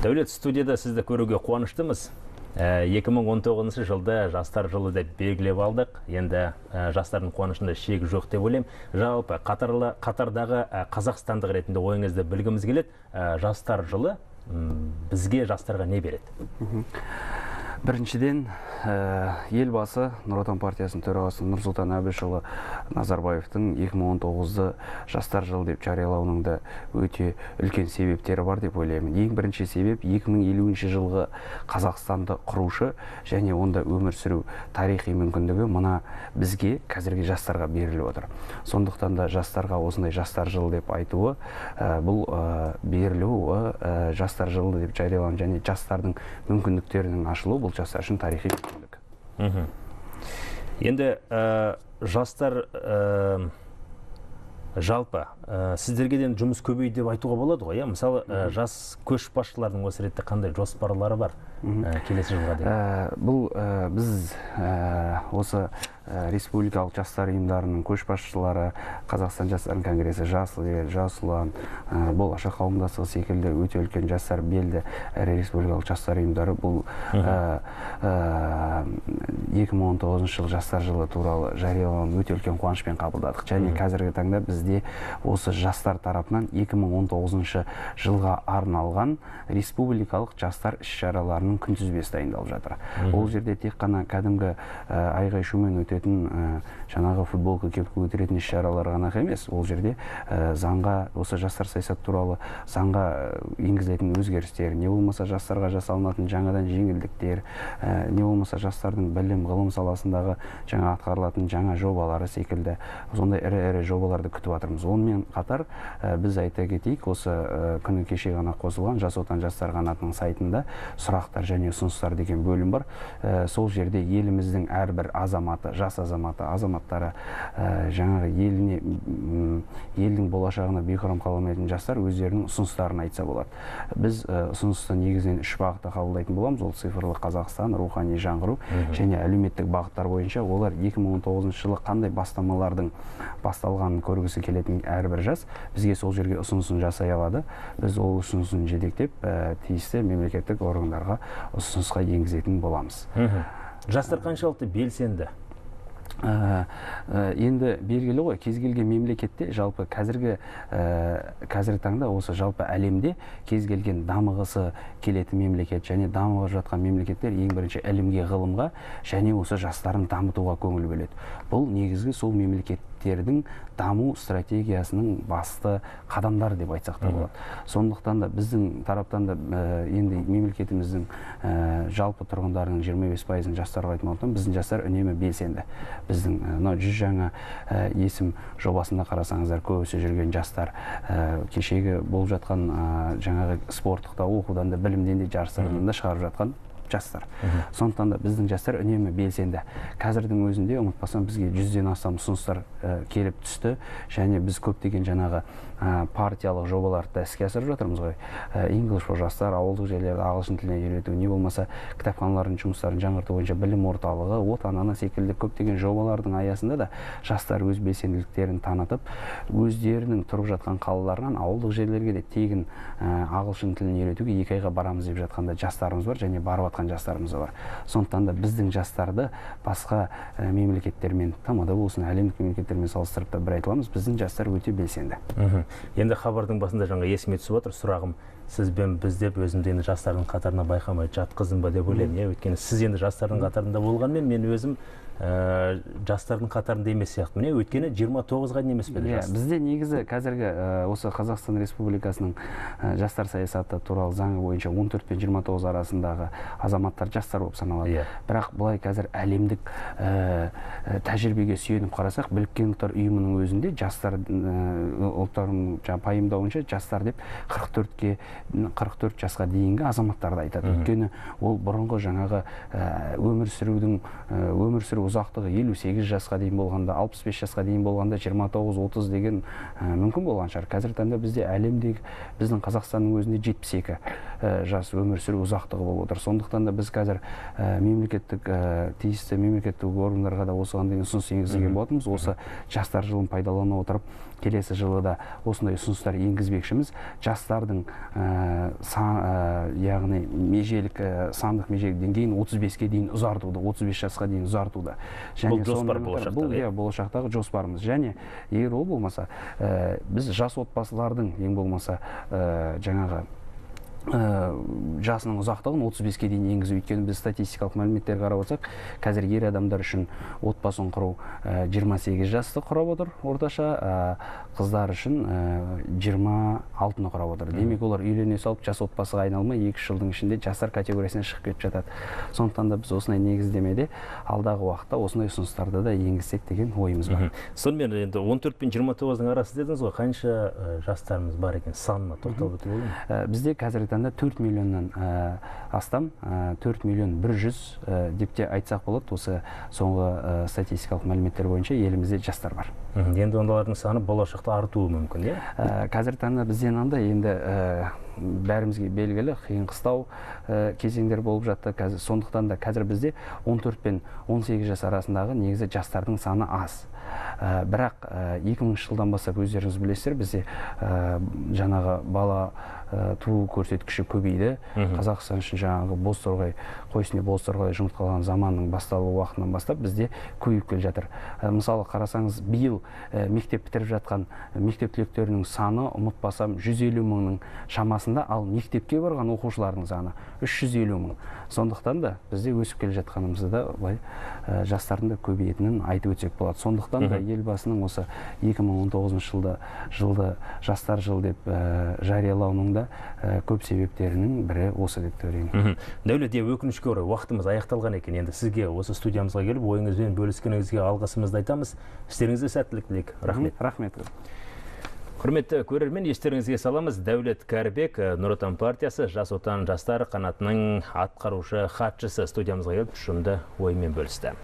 Дәулет, студияда сізді көруге қуаныштымыз. 2019 жылды жастар жылы деп белгілеп алдық. Енді жастардың қуанышында шек жоқ деп ойлаймын. Жалпы қатардағы қазақстандық ретінде ойыңызды білгіміз келеді. Жастар жылы бізге, жастарға не береді? Біріншіден, елбасы Нұр Отан партиясының төрағасы Нұрсұлтан Әбішұлы Назарбаевтың 2019-ды жастар жылы деп жариялауының да өте үлкен себептері бар деп ойлаймын. Ең бірінші себеп 2050 жылғы Қазақстанды құрушы және онда өмір сүру тарихи мүмкіндігі мына бізге, қазіргі жастарға беріліп отыр. Сондықтан да жастарға осындай жастар жылы деп айтуы, бұл берілуі, жастар жылы деп жарияланған және жастардың мүмкіндіктерінің ашылуы бұл жастар үшін тарихи мүмкіндік. Енді жастар, жалпы сіздерге де жұмыс көбейді деп айтуға болады ғой, иә? Мысалы, жас көшбасшылардың осы ретте қандай жоспарлары бар келесі жылға дейін? Бұл біз осы республикалық жастар ұйымдарының көшбасшылары, Қазақстан жастарының конгресі, Жасыл ел, Жас ұлан, Болашақ қауымдастығы секілді өте үлкен жастар белді ірі республикалық жастар ұйымдары бұл 2019 жыл жастар жылы туралы жариялануын өте үлкен қуанышпен қабылдадық. Және қазіргі таңда бізде осы жастар тарапынан 2019 жылға арналған республикалық жастар іс-шараларының күнтізбесі дайындалып жатыр. Ол жерде тек қана кәдімгі айғай шумен өтетін жаңағы футболка кепка көтеретін іс-шаралар ғана емес, ол жерде заңға, осы жастар саясаты туралы заңға енгізілетін өзгерістер, не болмаса жастарға жасалынатын жаңадан жеңілдіктер, не болмаса жастардың білім, ғылым саласындағы жаңа атқарылатын жаңа жобалары секілді сондай ірі-ірі жобаларды күтіп жатырмыз. Онымен қатар біз айта кетейік, осы күні кеше ғана қосылған Жас Отан жастар қанатының сайтында сұрақтар және ұсыныстар деген бөлім бар. Сол жерде еліміздің әрбір азаматы, жас азаматы, азаматтары, жаңағы еліне, елдің болашағына бейқұрам қалмайтын жастар өздерінің ұсыныстарын айтса болады. Біз ұсынысты негізінен үш бағытта қабылдайтын боламыз. Ол цифрлы Қазақстан, рухани жаңғыру және әлеуметтік бағыттар бойынша. Олар 2019 жылы қандай бастамалардың басталғанын көргісі келетін әрбір жас бізге сол жерге ұсынысын жасай алады. Біз ол ұсынысын жетектеп, тиісті мемлекеттік органдарға ұсынысқа енгізетін боламыз. Жастар қаншалықты белсенді? Енді белгілі ғой, кез келген мемлекетте жалпы қазіргі таңда осы жалпы әлемде кез келген дамығысы келетін мемлекет және дамып жатқан мемлекеттер ең бірінші ілімге, ғылымға және осы жастарын дамытуға көңіл бөледі. Бұл негізгі сол мемлекеттердің даму стратегиясының басты қадамдары деп айтсақ та болады. Сондықтан да біздің тараптан да енді мемлекетіміздің жалпы тұрғындарының 25%-ын жастар құрайтын болғандықтан біздің жастар үнемі белсенді. Біздің мынау 100 жаңа есім жобасында қарасаңыздар көбісі жүрген жастар, кешегі болып жатқан жаңағы спорттық та, оқудан да, білімден де жарыстардан да шығарып жатқан жастар. Сондықтан да біздің жастар үнемі белсенді. Қазірдің өзінде ұмытпасам бізге 100-ден астам ұсыныстар келіп түсті және біз көптеген жаңағы партиялық жобаларды да іске асырып жатырмыз ғой. English for жастар, ауылдық жерлерді ағылшын тіліне үйрету, не болмаса кітапханалардың жұмыстарын жаңғырту бойынша білім орталығы, Отан ана секілді көптеген жобалардың аясында да жастар өз белсенділіктерін танытып, өздерінің тұрып жатқан қалаларынан ауылдық жерлерге де тегін ағылшын тілін үйретуге 2 айға барамыз деп жатқанда жастарымыз бар және барып жатқан жастарымыз бар. Сондықтан да біздің жастарды басқа мемлекеттермен, ТМД болсын, әлемдік мемлекеттермен салыстырып та бір айта аламыз, біздің жастар өте белсенді. Енді хабардың басында жаңа есіме түсіп отыр сұрағым, сіз бен біз деп өзімді енді жастардың қатарына байқамай жатқыздым ба деп ойлаймын, иә? Өйткені сіз енді жастардың қатарында болғанмен мен өзім жастардың қатарында емес сияқтымын, иә? Өйткені 29-ға дейін емес пе еді жас? Бізде негізі қазіргі осы Қазақстан Республикасының жастар саясаты туралы заңы бойынша 14 пен 29 арасындағы азаматтар жастар болып саналады. Бірақ былай қазір әлемдік тәжірибеге сүйеніп қарасақ, Біріккен Ұлттар Ұйымының өзінде жастар, ұлттардың жаңа пайымдауынша жастар деп 44 жасқа дейінгі азаматтарды айтады. Өйткені ол бұрынғы жаңағы өмір сүру ұзақтығы 58 жасқа дейін болғанда, 65 жасқа дейін болғанда 29-30 деген мүмкін болған шығар. Қазіргі таңда бізде әлемдегі, біздің Қазақстанның өзінде 72 жас өмір сүру ұзақтығы болып отыр. Сондықтан да біз қазір тиісті мемлекеттік органдарға да осыған дейін ұсыныс енгізген болатынбыз. Осы жастар жылын пайдалана отырып, Келесі жылы да осындай ұсыныстар енгізбекшіміз. Жастардың яғни межелік, сандық межелік деңгейін 35-ке дейін ұзартуды, 35 жасқа дейін ұзартуды. Бұл жоспар болашақтағы. Бұл, иә, болашақтағы жоспарымыз. Және егер ол болмаса, біз жас отбасылардың ең болмаса жаңағы жасының ұзақтығын 35-ке дейін енгізу. Өйткені біз статистикалық мәліметтерге қарап отырсақ, қазір ер адамдар үшін отбасын құру 28 жасты құрап отыр орташа, қыздар үшін 26-ны құрап отыр. Демек, олар үйлене салып жас отбасыға айналмай 2 жылдың ішінде жастар категориясына шығып кетіп жатады. Сондықтан да біз осындай негіздемеде алдағы уақытта осындай ұсыныстарды да енгізсек деген ойымыз бар. Сонымен енді 14 пен 29-ның арасы дедіңіз ғой, қанша жастарымыз бар екен, санына тоқталып өтуге болады ма? Бізде қазіргі таңда 4 миллионнан астам, 4 миллион 100 деп те айтсақ болады. Осы соңғы статистикалық мәліметтер бойынша елімізде жастар бар. Енді ондайлардың саны болашақта артуы мүмкін, иә? Қазіргі таңда бізде мынандай, енді бәрімізге белгілі қиын қыстау кезеңдер болып жатты. Қазір, сондықтан да қазір бізде 14 пен 18 жас арасындағы негізі жастардың саны аз. Бірақ 2000 жылдан бастап өздеріңіз білесіздер, бізде жаңағы бала туу көрсеткіші көбейді. Қазақстан үшін жаңағы бозторғай, қой үстінде бозторғай жұмыртқалаған заманның басталу уақытынан бастап бізде көбейіп келе жатыр. Мысалы қарасаңыз, биыл мектеп бітіріп жатқан мектеп түлектерінің саны, ұмытпасам, 150 мыңның шамасында, ал мектепке барған оқушылардың саны 350 мың. Сондықтан да бізде өсіп келе жатқанымызды да былай жастардың да көбейетінін айтып өтсек болады. Сондықтан да Елбасының осы 2019 жылды жастар жылы деп жариялауының да көп себептерінің бірі осы деп ойлаймын. Дәулет, өкінішке орай уақытымыз аяқталған екен. Енді сізге осы студиямызға келіп ойыңызбен бөліскеніңізге алғысымызды айтамыз. Істеріңізге сәттілік тілейік. Рахмет. Рахмет. Құрметті көрермен, естеріңізге саламыз, Дәулет Кәрібек, Нұр Отан партиясы Жас Отан жастар қанатының атқарушы хатшысы студиямызға келіп тұшымды оймен бөлісті.